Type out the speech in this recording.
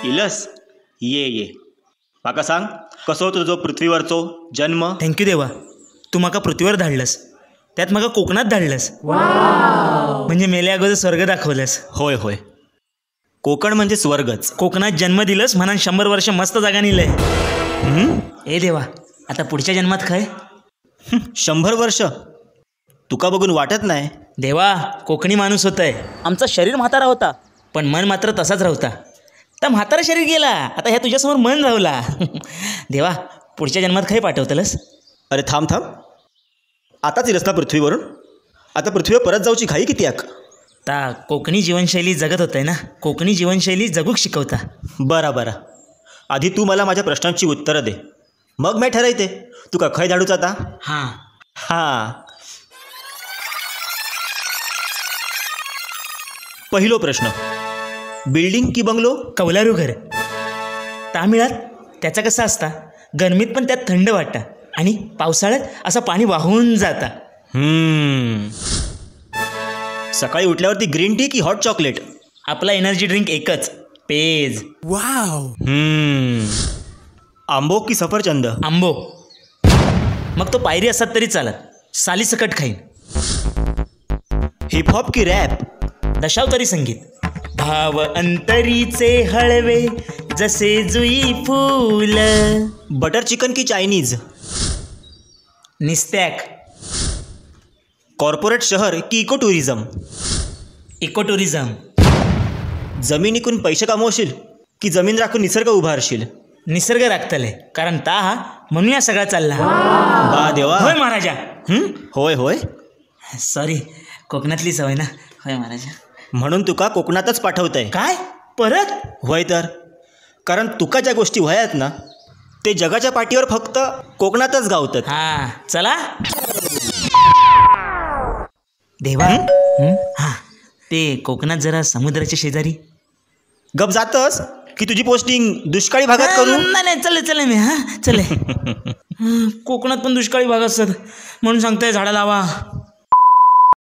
Ilus ये ये, म्हाका सांग कसो तुजो पृथ्वीवरचो जन्म? Thank you देवा, तू म्हाका पृथ्वीवर धाडलंस, त्यात म्हाका कोकणात धाडलंस, म्हणजे मेल्या अगोदर स्वर्ग दाखवलंस. होय होय, कोकण म्हणजे स्वर्गच. कोकणात जन्म दिलंस म्हणून 100 वर्ष मस्त जागा नेलंय. ए देवा, आता पुढच्या जन्मात खय? 100 वर्ष तुका बघून वाटत नाही. देवा, कोकणी माणूस होतंय. आमचा शरीर म्हातारा होता पण मन मात्र तसाच राहता. तर म्हातारा शरीर गेला, आता ह्या तुझ्यासमोर मन राहला. देवा, पुढच्या जन्मात खय पाठवतलंस? अरे थांब थांब, आताच इलस ना पृथ्वीवरून, आता पृथ्वीवर परत जाऊची घाई किती आक? ता कोकणी जीवनशैली जगत होतंय ना, कोकणी जीवनशैली जगूक शिकवता. बरं बरं, आधी तू मला माझ्या प्रश्नांची उत्तरं दे, मग मी ठरवते तुका खय धाडूचा आता. हां हां, पहिलो प्रश्न, बिल्डिंग की बंगलो? कौलारू घर. तामिळात त्याचा कसा असता, गरमीत पण त्यात थंड वाटतं आणि पावसाळ्यात असं पाणी वाहून जाता. सकाळी उठल्यावरती ग्रीन टी की हॉट चॉकलेट? आपला एनर्जी ड्रिंक एकच, पेज. वाव. आंबो की सफरचंद? आंबो, मग तो पायरी असतात तरी चालत, साली सकट खाईन. हिपहॉप की रॅप? दशावतारी संगीत. भाव अंतरीचे हळवे जसे जुई फूल. बटर चिकन की चायनीज? निस्त्याक. कॉर्पोरेट शहर की इको टुरिझम? Eco tourism. जमीन इकून पैसे कमवशील की जमीन राखून निसर्ग उभारशील? निसर्ग राखतले, कारण ता हा म्हणून या सगळा चालला. बा देवा. होय महाराजा. होय होय, सॉरी, कोकणातली सवय ना. होय महाराजा. म्हणून तुका कोकणातच पाठवतंय. काय परत? होय तर, कारण तुका ज्या गोष्टी व्हायात ना ते जगाच्या पाठीवर फक्त कोकणातच गावतात. हां चला देवा. हां, ते कोकणात जरा समुद्राच्या शेजारी. गप जातस की तुझी पोस्टिंग दुष्काळी भागात करू? नाही नाही, चले चले मी. हां चले. कोकणात पण दुष्काळी भाग असतात म्हणून सांगताय झाडं लावा.